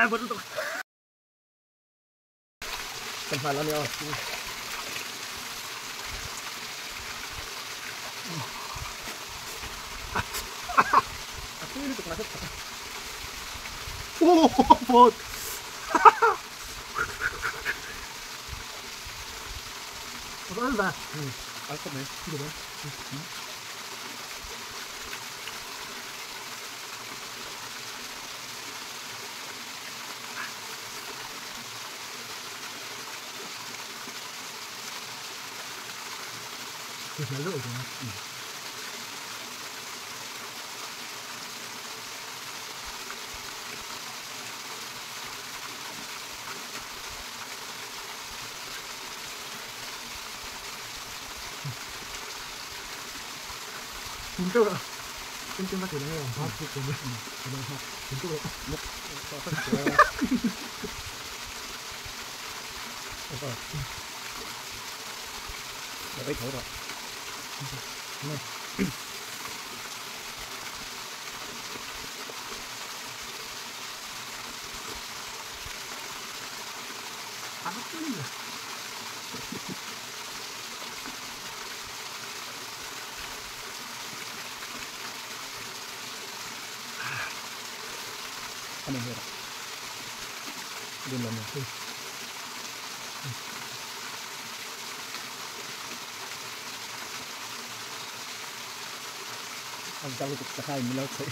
Kan hmai lam aw. A tui lutuk nasa tak. Oh, pot. Al va. Al khawp mai. 한번 해라. 이건 너무. Ang dami ko sa kain nila ko.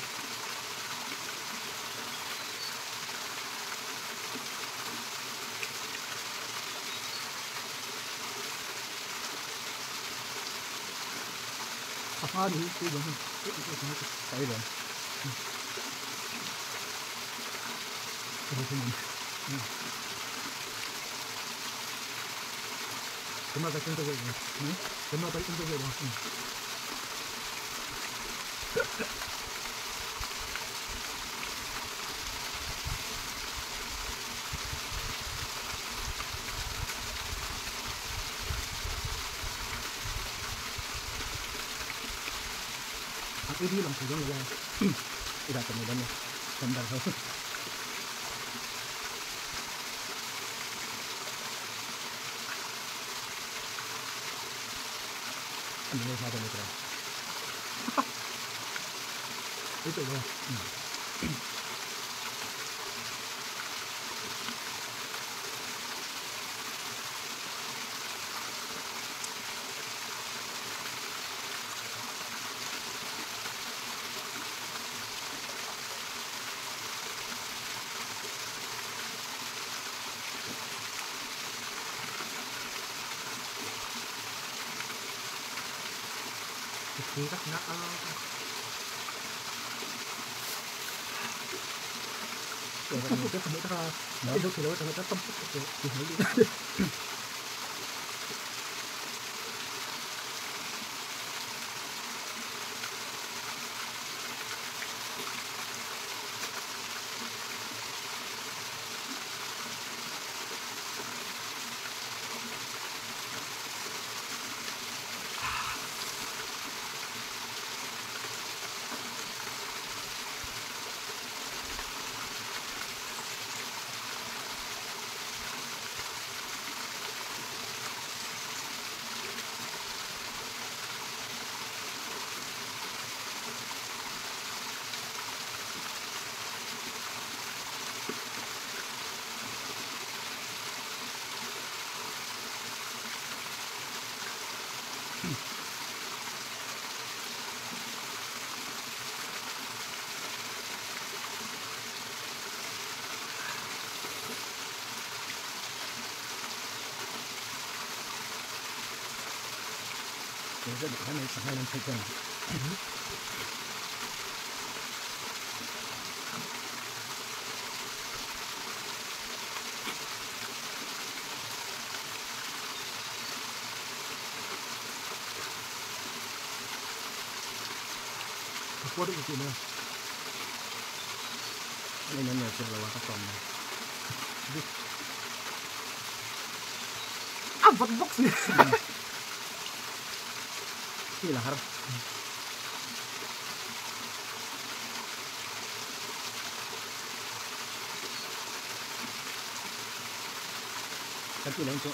Kan tih loh chu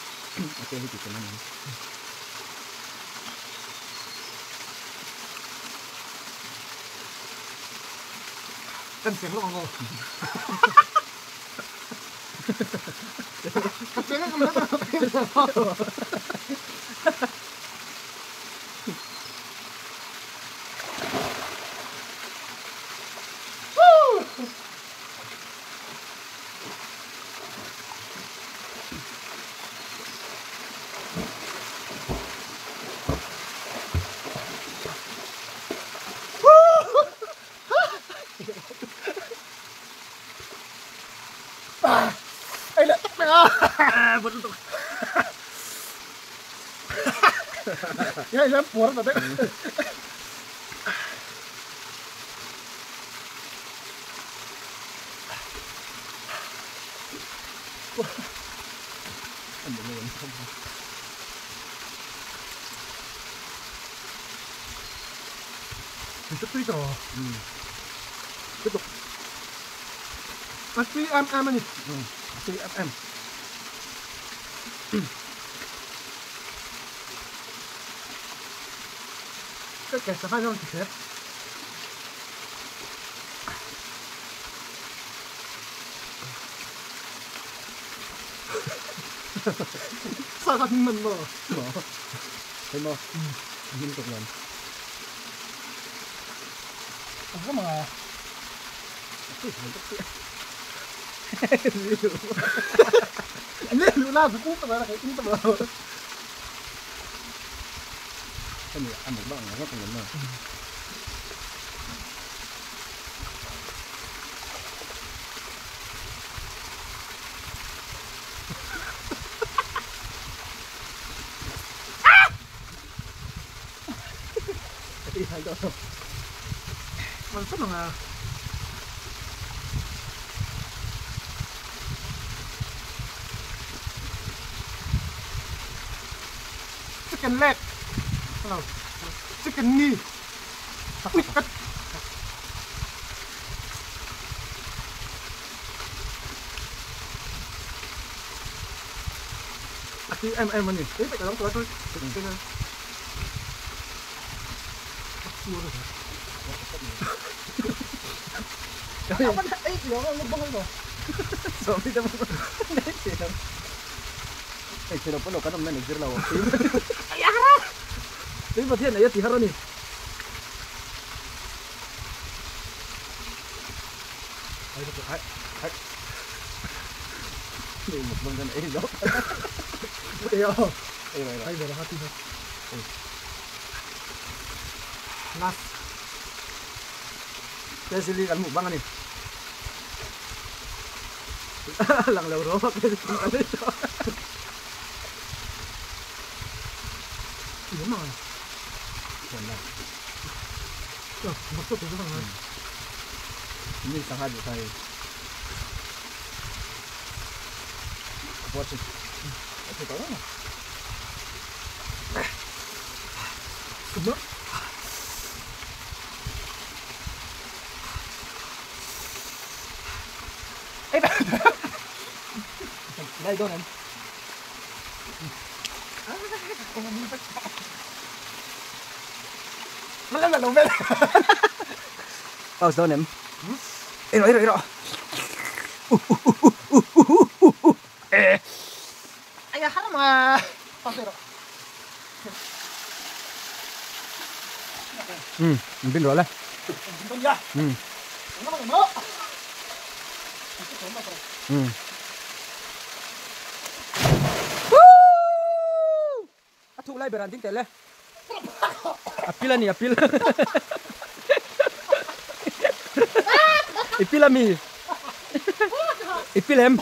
a tel hi tih tel a ni. Kan cheng lawk ang aw. Ka cheng ang aw. Ay, latak na nga! Ba't ito? Yan, yan, pura na tayo. Ano na yun? めっちゃついたわ。うん。ちょっと。あ、CMM に。うん。CMM. 这给吃饭用去。啥啥挺闷的。 Thấy không? Nghiêm túc lắm. 干嘛呀？你那是工作来了，工作了。 Cái này ăn một đoạn nó rất là lớn rồi. Đi hai đâu. 我这么啊？Chicken leg. Hello. Chicken knee. Ui, cắt. À, thì em mà nhỉ? Đấy, phải đóng cửa thôi. Lang lâu rồi cái gì đó. Đúng rồi. Còn này. Ờ, một chút thì rồi. Như sang hai bộ tay. Bọt thì. Thì có đó mà. Đúng đó. Ê, đây đâu này. Nó lên là đầu bên. Bao giờ nè. Ê rồi, rồi. Ai da, mà. Bao giờ rồi. Ừ, bên rồi đây. Ừ. Ừ. Thu lại bèn tính tele. Apil ni apil. Ipil ami. Ipil em.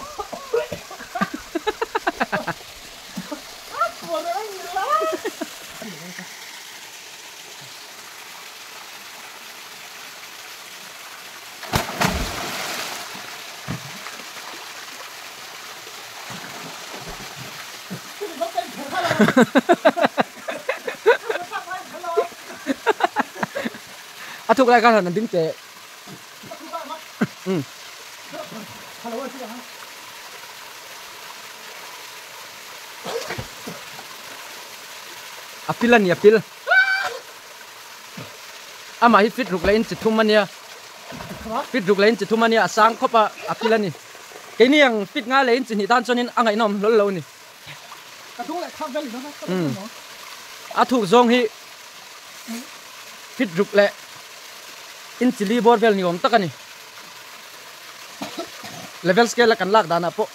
À thuộc lại cái là đứng tệ. Ừ. A pil a ni a pil. Amah hi fit ruk leh in chi thum a nia. Fit ruk leh in chi thum a nia a sang khawp a a pil a ni. Keini ang fit nga leh in chi hnih tan chuanin a ngaihnawm hlawl lo a ni. A thuk zawng hi fit ruk leh in chi li bawr vel ni awm tak a ni. Level scale a kan lak danah pawh.